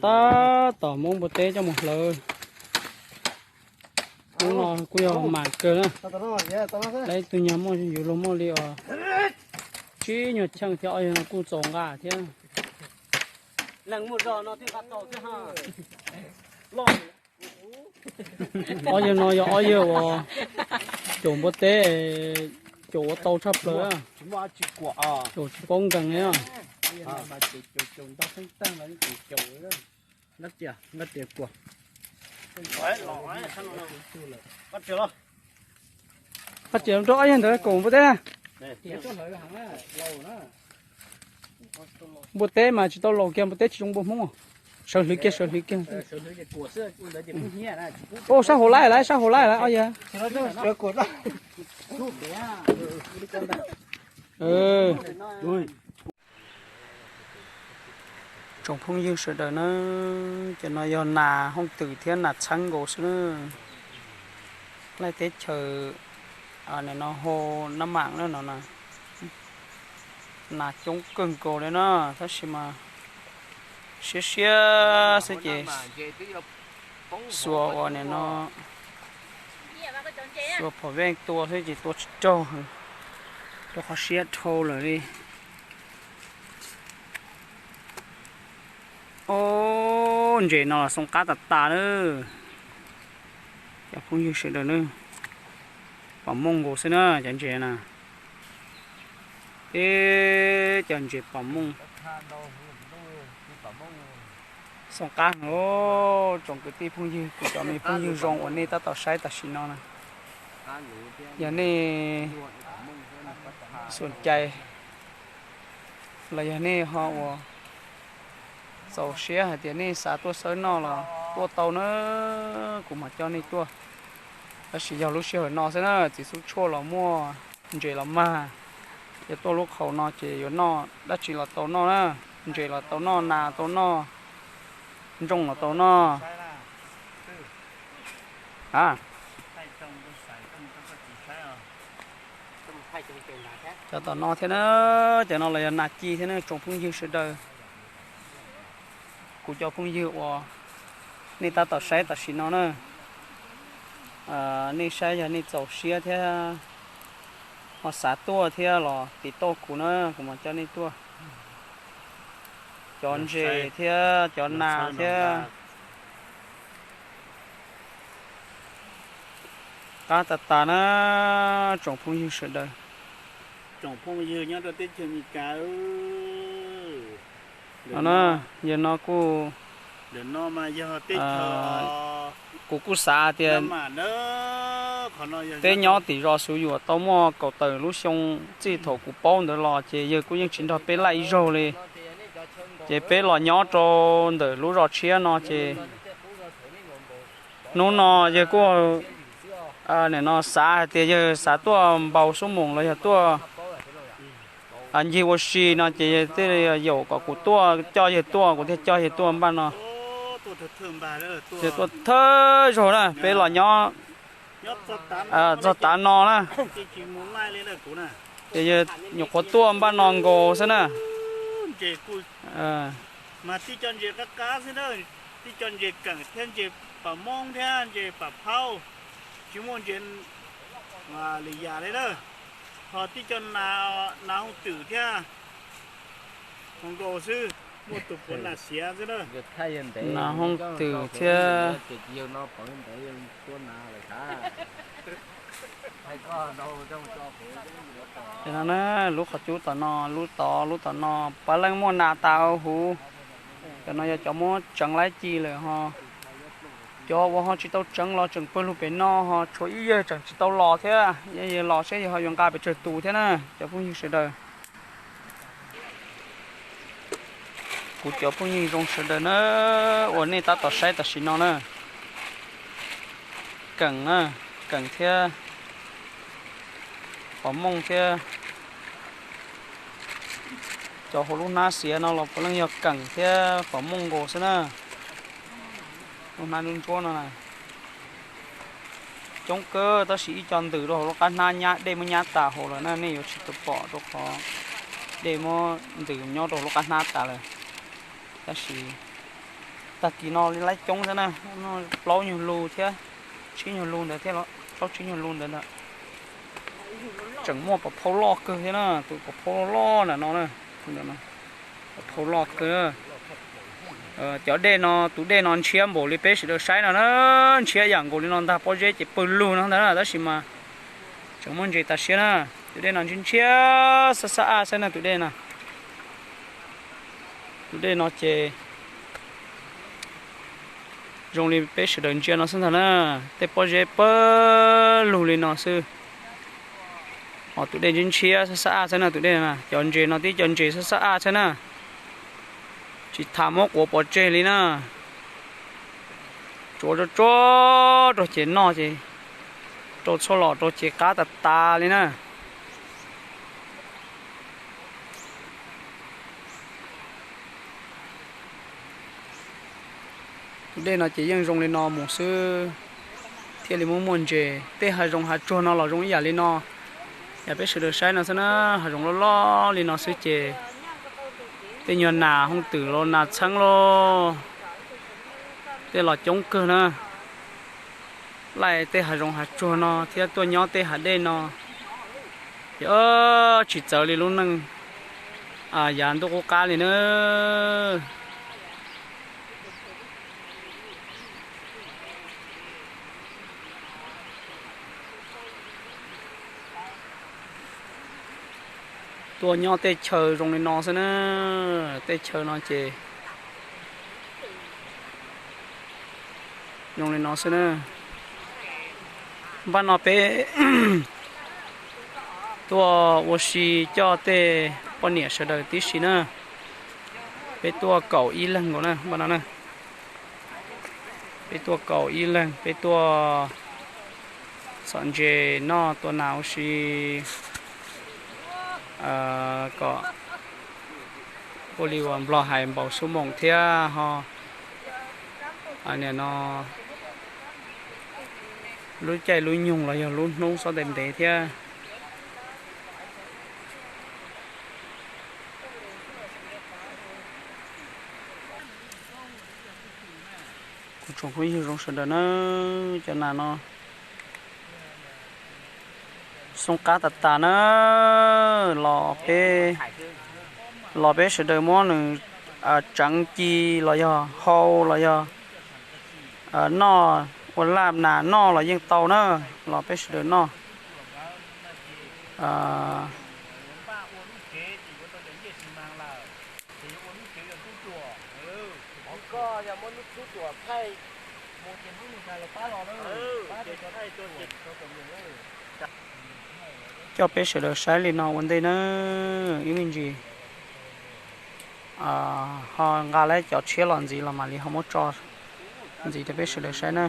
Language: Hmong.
Tab tom muab npua teb coj mus hlawv. Hnub no kuj yog mam kawg na. Lawv ib tug nyuag muaj yuav luag muaj li os, tsib nyuag cheej thiab, ob yawg no kuj txaus nqa thiab. Ob yawg no yog ob yawg uas caum npua teb, caum ua tau tshaj plaws, caum tsis paub nkees li. Qab tseem rau ob yawg ntawd caum npua teb na. Npua teb mas tsis tau laus kiag, npua teb tsis zoo npua Hmoob. Sawv hliv kiag, sawv hliv kiag. Sab hauv laij lawm, sab hauv laij lawm ob yawg. Tsoom phooj ywg sawv daws na, cov no yog nas hooj twm thiab nas txheeb nkaus xwb na. Laij teb chaws no hu nab mam na no na. Nas coob kawg nkaus li na, tab sis mas siab siab xwb ces xuas uas nim no xuas phom veej tua xwb ces tua tsis raug, rau qhov siab dhau lawm li. Ob, ntses no los xoo qab tas tas lawm. Cov phooj ywg sawv daws na, pom mooj nkaus xwb na cov ntses na. Teb cov ntses pom mooj, xoo qab os. Tsoom kwv tij phooj ywg, kuv cov me phooj ywg zoo uas nej tab tom saib tam sim no na, yog nej xum cai los yog nej ho uas txaus siab hais tias nej xav tuaj xawb noj los tuaj tau na, kuv mam coj nej tuaj. Tab sis yog lub sij hawm no xwb na, txiv xub tshuaj los muaj, ntses los mag, yog tuaj lub qhaus no ces yuav noj dab tsi los tau noj na, ntses los tau noj, nas tau noj, ntsooj los tau noj. A, cov tom no thiab na, cov no los yog nas ci thiab na tsoom phooj ywg sawv daws. Kuv cov phooj ywg uas nej tab tom saib tam sim no na, nej saib yog nej txaus siab thiab ho xav tuaj thiab los tiv tauj kuv na, kuv mam coj nej tuaj. Cov ntses thiab cov nas thiab. Qab tas tas na tsoom phooj ywg sawv daws. Tsoom phooj ywg nyob rau teb chaws Amelikas, yawg no kuj, kuv kuj xav tias peb nyob tim zos Xu Yuam tau muaj kaum tawm lub xyoo txij thaum kuv paub ntawd los ces yawg kuj yeej tsis nrog peb laij ib zaug li. Ces peb los nyob rau ntawm lub zos tshiab no ces hnub no yawg kuj nim no xav hais tias yawg xav tuaj npau xub moos los yog tuaj ncig ua si no ces yawg thiaj li yaum kom kuv tuaj coj yawg tuaj, kuv thiaj coj yawg tuaj npaj no. Yawg tuaj thawj zaug na, peb los nyob txog tav no na. Ces yawg nyuam qhuav tuaj npaj no nkaus xwb na. Mas tib co ntses qab qab xwb na, tib co ntses keem thiab ntses pam moob thiab ntses pam phaub, tsis muaj ntses li yam li na. Ho tib co nas hooj twm thiab, ho nkaus xwb, muaj tus puav nas xiav xwb na. Nas hooj twm thiab. Ces no na, lub qhov cub tom no, lub tod, lub tom no, puav leej muaj nas tas huv. Cov no yog cov muab tseev laib ci lawm ho. Cov uas ho tsis tau tseev los tseem pawg lug pem no ho tshuav ib yawg tseem tsis tau los thiab, yog yawg los seb yawg ho yuav nqa pes tsawg tus thiab na, cov phooj ywg sawv daws. Kuv cov phooj ywg zoo sawv daws na, uas nej tab tom saib tam sim no na, keem na, keem thiab pom mooj thiab. Cov hauv lub hnab xiav no los puav leej yog keem thiab pom mooj nkaus xwb na. Lub hnab ntsuab ntsuab no na, coob kawg tab sis ib co ntws rau hauv lub qab hnab nyab, dej muab nyab tas hauv lawm na, nej yuav tsis tau pom rau qhov dej muab ntws nyob rau hauv lub qab hnab tas lawm. Tab sis Tag kis no li laib coob thiab na, plaub nyuag lus thiab, tsib nyuag lus ntawd thiab, plaub tsib nyuag lus ntawd ntag. Tseem muaj pov phau loj kawg thiab na, tus pov phau loj loj ntawm no na, pov phau loj kawg. Cov dej no, tus dej no ntshiab npaum li peb sawv daws saib no na, ntshiab yam nkaus li no ntag, pob zeb ces pw lug no ntag na, tab sis mas tseem muaj ntses tas siab na. Tus dej no ntshiab ntshiab xab xab aj xwb na tus dej no. Tus dej no ces zoo li peb sawv daws ntsia no xwb ntag na, tej pob zeb pawg lug li no xwb. Ho tus dej ntshiab ntshiab xab xab aj xwb na tus dej na, cov ntses no tib cov ntses xab xab aj xwb na, tsis tas muab quav pov tseg li na. Tsuav tsuav tsuav rau ces noj ces rau txhuaj los rau ces qab tas tas li na. Tus dej no ces yeej zoo li no mus xwb thiaj li muaj muaj ntses. Tej hav zoov hav tsuag no los zoo ib yam li no, yam peb sawv daws saib no xwb na, hav zoov loj loj li no xwb ces tej nyuag nas hooj twm los nas txheeb los tej los coob kawg na. Laij tej hav zoov hav tsuag no thiab tuaj nyob tej hav dej no, ces tsis txawv li lub neej yav ntuj qub qab li na. Tuaj nyob tej chaw zoo li no xwb na, tej chaw no ces zoo li no xwb na. Npaj no peb tuaj ua si coj tej poj niam sawv daws tib si na. Peb tuaj kaum ib leeg nkaus na, npaj no na. Peb tuaj kaum ib leeg, peb tuaj txhom ntses noj tua nas ua si kom ua li uas Nplog hais npaum xub moos thiab ho. Nim no lub caij lub nyoog los yog lub hnub xob ntev ntev thiab. Kuv tsoom phooj ywg zoo sawv daws na, cov nas no xoo qab tas tas na, los peb, los peb sawv daws muab nws tseev ci los yog hau los yog noj ua laj nas noj los yeej tau na, los peb sawv daws noj. Coj peb sawv daws saib li no ua ntej na, ib me ntsis ho nqa lawm cov tshiab los ntxiv los mam li ho muab tso ntxiv rau peb sawv daws saib na.